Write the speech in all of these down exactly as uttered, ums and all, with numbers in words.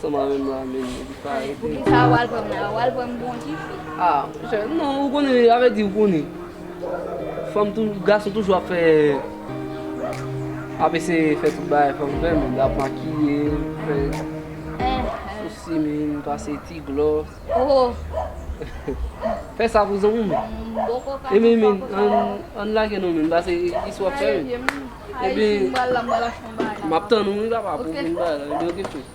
Kòman menm la, men, li pa ede. Poukisa w al pran m la? W al pran m pou yon tifi? Ah, monchè, non, ou konnen, avè di, ou konnen. Fanm tou, gason toujou ap fè, ap eseye fè tout bagay fanm fè, men, ap makiye, fè sousi, men, pase ti glòs. Oh. Fè sa pou zanmi w. Ebyen, men, ann, ann lage non, men, pase istwa fè, men. Ebyen, m ap tann ou, wi, papa, pou vin bay la. Ebyen, oke, frè.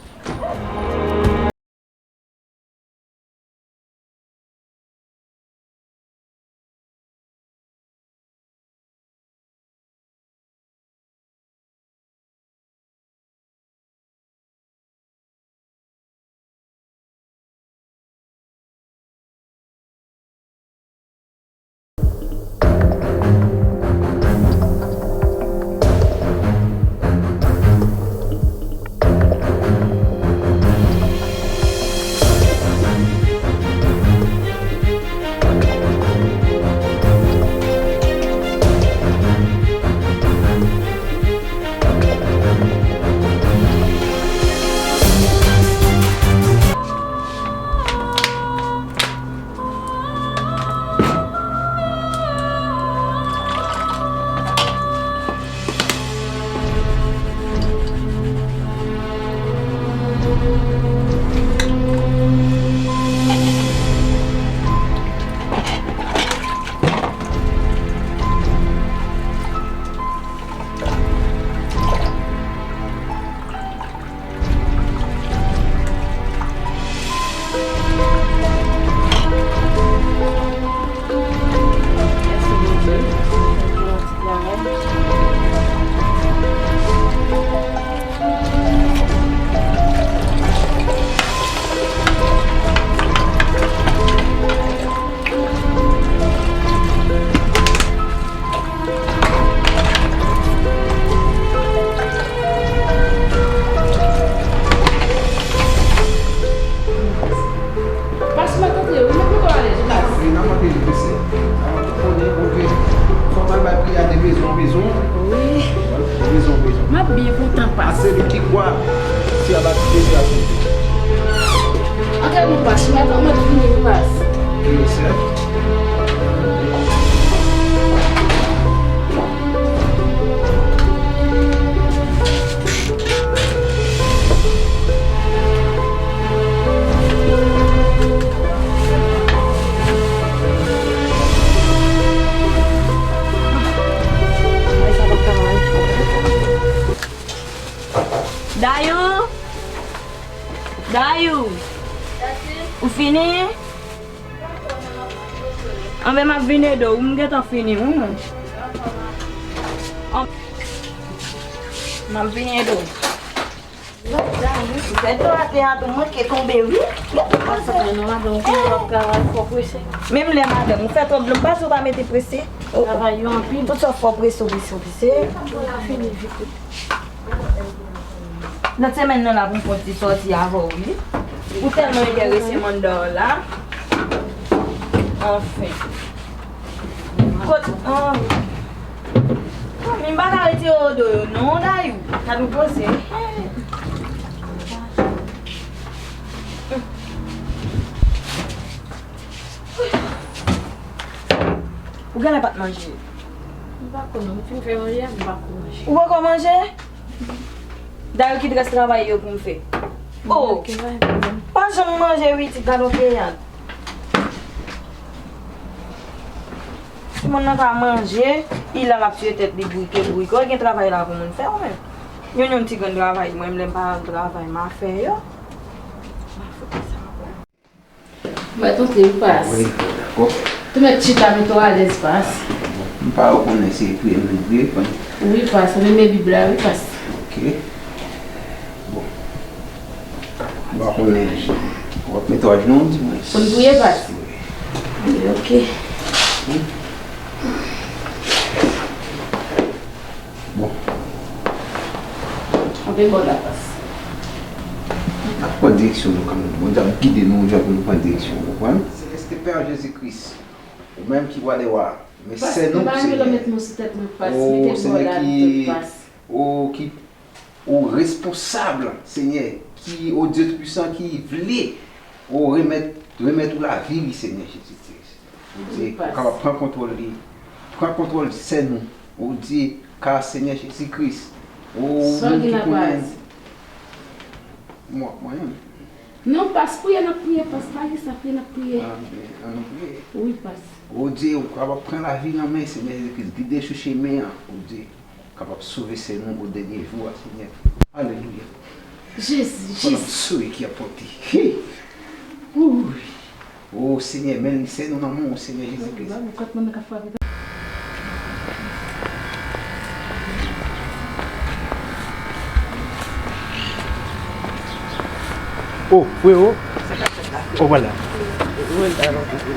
Pas, mèt antre wi, mèt mete w alèz wi, Pas. Wi, n ap antre wi, mesye. N ap antre, konnen, Bondye. Fò m al bay priyè de bezwen an bezwen. Wi. De bezwen an bezwen. M ap byen kontan, Pas. À celui qui croit, Dieu va tout à fait. Antre non, Pas, mèt, mèt vini wi, Pas. Wi, mesye. Dayou! Dayou! Ou fini? Anben, m ap vin ede w. M gentan fini, wi, mwen. An-, m ap vin ede w. Fè dlo a te a tou manke tonbe, wi. Pase mwen non, madanm, ou konnen w ap travay, fò prese. Menm lè madanm, ou fè twòp dlo, m panse ou pa mete prese. Travay yo anpil. Tout sa fò prese, prese, prese. Fini vit. Lòt semèn nan la pou m fè yon ti sòti avè w, wi. Ou tèlman enterese manda w la. Anfen. Kot, ah. Fanmi, m pa ka retire odo yo, non, Dayou. Gad yon koze. Ou genlè pa t manje. M pa konn, m fin fè manje a, m pa konn manje. Ou poko manje? Dayou, ki rès travay yo pou m fè? Oh! Pa janm manje, wi, ti gad yon peyad. Timoun nan ka manje, li la l ap tiye tèt li bourike, bourike. Ou gen travay la pou moun fè, ou menm? Yon, yon ti grenn travay, mwen, lè m pa al travay, m a fè yo. M a fout sa, wè. Mwen tonte wi, Pas. Wi, dakò. Tou mèt chita, mete w alèz, Pas. M pa konnen se priye m vle priye, konn. Wi, Pas, renmen Bib la, wi, Pas. Oke. Bon. M pa konnen. W ap mete w ajnou, di mwen. Pou n priye, Pas? Wi. Wi, oke. Wi. Bon. Anpe bò la, Pas. N ap pran direksyon nou kanmenm. Bondye ap gide nou jan pou nou pran direksyon, ou konprann? Seleste Pè Jezi Kris, ou menm ki wa dè wa, men Sè nou, Senyè. Pas, m pa vle met nou sou tèt mwen, Pas. O Senyè, ki, o ki, ou responsab, Senyè, ki, o Dye Toupisan, ki vle, o, remèt, remèt ou lavi li, Senyè Jezi Kris. O Dye, ou kapab pran kontwòl li. Pran kontwòl sè nou. O Dye, ka Senyè Jezi Kris. O, moun ki konnen. Mwen, mwen. Non, pas, priye, n ap priye, pas, pa gen sa, priye, n ap priye. Ann nou priye. Wi, pas. O Dye, ou kapab pran lavi nan men Senyè Jezi Kris, gide sou chemen an, o Dye. Kapab sove sè nou o dènye jou a, Senyè. Alelouya. Jezi, Jezi. Pandan m souri ki ap monte. Hi! Wouy! O Senyè, men li sè nou nan men w, Senyè Jezi Kris. O, frewo. O, vwala.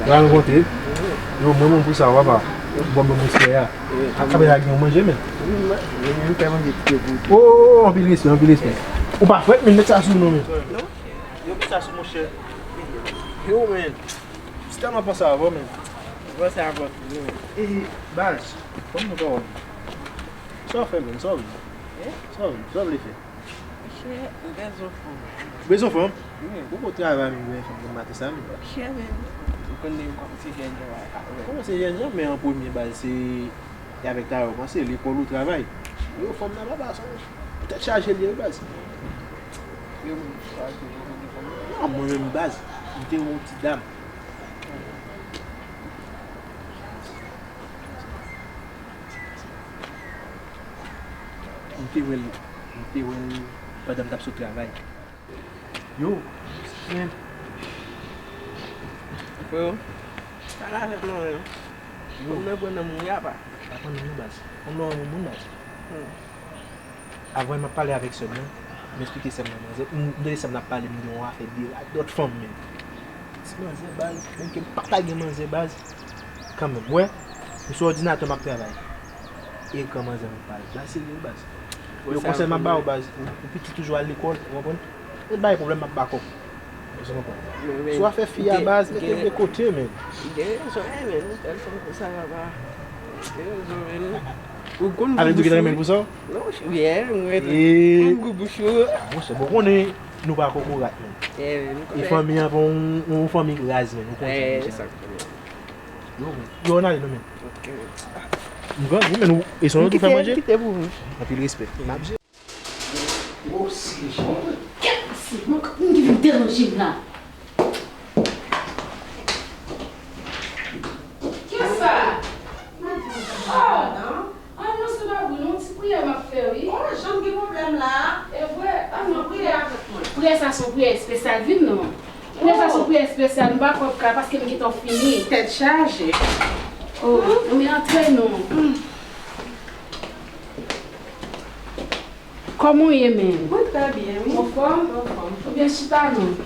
Rankontre. Yo, mwen, mwen pou sa, w ap wè. Bon, bon, mwen, frè a. Apre la, gen yon manje, men. Wi, m, m, m fè manje ti yo pou ou. O, anpil respè, anpil respè. Ou pa frèt, men, met sa sou nou, men. Non, yo met sa sou, monchè. Yo, men. M tèlman panse avè w, men. Panse avè w, men. E, baz, kòman nou ka wè? Sa w fè, men, sa w vle? Sa w vle, sa w vle fè? Monchè, m bezwen fanm. Bezwen fanm? Wi. Ou ko travay menm, bezwen fanm nan maten sa menm? Monchè, men, ou konnen kòm se jèn jan avè. Kòman se jèn jan, men an premye baz, se, e avèk travay ou panse, lekòl ou travay. Yo, fanm nan pa baz, tèt chaje li ye, baz. Yo, men, sa, se pou fanm nan. Non, mwen menm baz, m te yon ti dam. M te wè l, m te wè l pandan m t ap sot travay. Yo, men. Freo, pale avèk mwen, non. Yo. Kòm nan pran nan moun ya pa. Pa pran nan moun baz. Kòm nan moun baz. Hmm. Avan m ap pale avèk sè m nan, m eksplike sè m nan manzè, m, m tande sè m nan ap pale, m gen yon afè de radòt fanm menm. Ti manzè baz, menm ke m pa ta gen manzè baz, kanmenm, wè, m sou òdinatè m ap travay. E ekran manzè m ap pale. Baz serye wi baz. Yo konsèy m ap ba w baz, ou, ou pitit toujou al lekòl, ou konprann? Ou bay pwoblèm m ap ba kòb. Ou konprann? Sou afè fi a baz, mete l de kote menm. Gen rezon, eh, men, tèl fanm konsa papa. Gen rezon, men. Ou konn gou bouch ou. Avè di w ki ta renmen l pou sa? Non, wi, mwen tou. Konn gou bouch ou. Monchè, bon, konnen nou pa kokorat, men. E fanmi an pa yon, yon fanmi raz, men. Ou konn sa, monchè. Yo, men. Yo, ann ale, non, men. Ok, men. M grandi, men nou, e se nou tou fè manje? Kite pou ou. Anpil respè. M ap jere. Gwo sijè. Kèt pase, mwen, moun ki vin deranje m la. Kiyès sa? Oh, ah non, se pa vre, non, ti priyè m ap fè, wi. Oh, jan m gen pwoblèm la. E vre, ah non, priyè avèk mwen. Priyè sa se yon priyè espesyal, vin non. Priyè sa se yon priyè espesyal, m pa kwè w ka, paske m gentan fini. Tèt chaje. Oh, men antre non. Kòman w ye, menm? Mwen trè byen, wi. Anfòm? Anfòm. Oubyen chita non.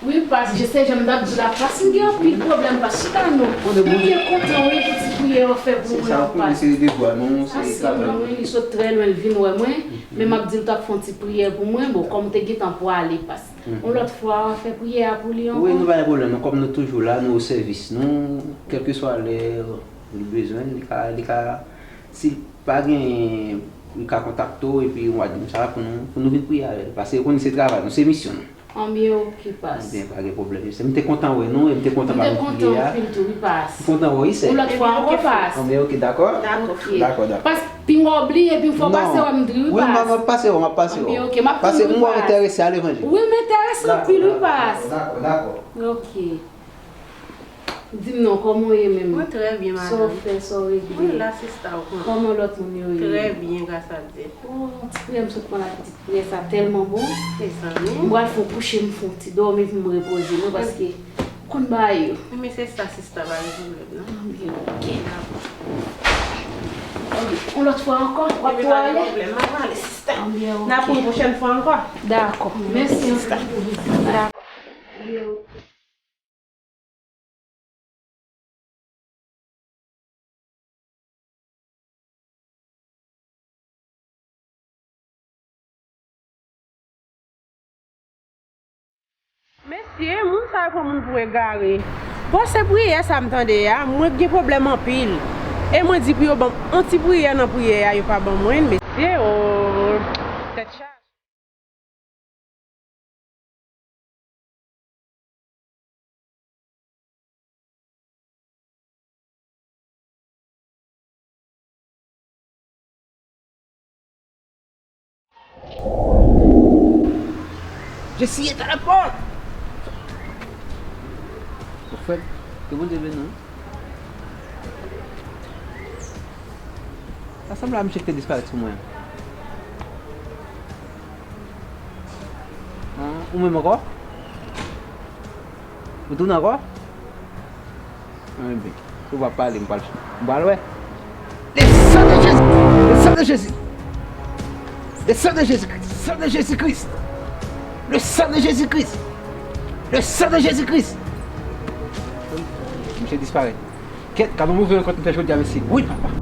Wi, pas, je se jan m t ap di w la, pas, m gen anpil pwoblèm, pas, chita non. Mwen byen kontan, wi, pou ti priyè w fè pou mwen an, pas. Se devwa nou, se travay nou. Wi, li sot trè lwen, l vin wè mwen, men m ap di l t ap fè yon ti priyè pou mwen, bon, kòm m te gentan pwale, pas. Yon lòt fwa, w a fè priyè a pou li ankò. Wi, nou pa gen pwoblèm, non, kòm nou toujou la, nou o sèvis nou, kèlkeswa lè li bezwen, li ka, li ka Si l pa genyen, m ka kontakte w epi w a di m sa pou nou, pou nou vin priye avè l. Paske ou konnen se travay nou, se misyon nou. Anbyen oke, pas. Anbyen, pa gen pwoblèm. Se, m te kontan wè nou e m te kontan ba nou priye a. M te kontan anpil tou, wi, pas. M kontan wè w, wi, sè. Yon lòt fwa ankò, pas. Anbyen, oke, dakò. Dakò, oke. Dakò, dakò. Pas, pinga w bliye epi m fè w pase wè m di wi, pas. Wi, m ap pase w, m ap pase w. Anbyen oke, m ap tann wi, pas. Paske m wè w enterese a levanjil. Wi, m enterese anpil, wi, pas. Dakò, dakò, dakò. Oke. Di m non, kòman w ye menm? Mwen trè byen, madanm. Sa w fè, sa w regle? Mwen la, sista, ou konnen. Kòman lòt moun yo ye? Trè byen, gras a Dye. Oh, ti priyè m sot pran la, pitit priyè sa tèlman bon. Mezanmi. M pral fè yon kouche, m fè yon ti dòmi pou m repoze mwen, paske konn bagay yo. Men se sa, sista, pa gen pwoblèm, non. Anbyen oke. Yon lòt fwa ankò, w ap tou ale? Pa gen pwoblèm, m ap ale, sista. Anbyen oke. N ap wè yon pwochèn fwa ankò. Dakò. Mèsi anpil pou vizit la. Dakò. Mesye, moun sa yo pran moun pou egare. Bon, se priyè sa m tande a, mwen gen pwoblèm anpil. E mwen di pou yo ban m on ti priyè nan priyè a, yo pa ban mwen l, mesye, o, tèt chaje. Jesi est à la porte. Bon, frè, ke Bondye beni nou. Sa sanble a misye ki te disparèt sou mwen. Ah, ou menm ankò? Ou tounen ankò? Anben, si w pa pale, m pral, m pral wè. Le sang de Jésus! Le sang de Jésus! Le sang de Jésus-Christ! Sang de Jésus-Christ! Le sang de Jésus-Christ! Le sang de Jésus-Christ! Misye disparèt. Kèt, gade yon move rankont m fè jodi a, mesye. Wi, papa.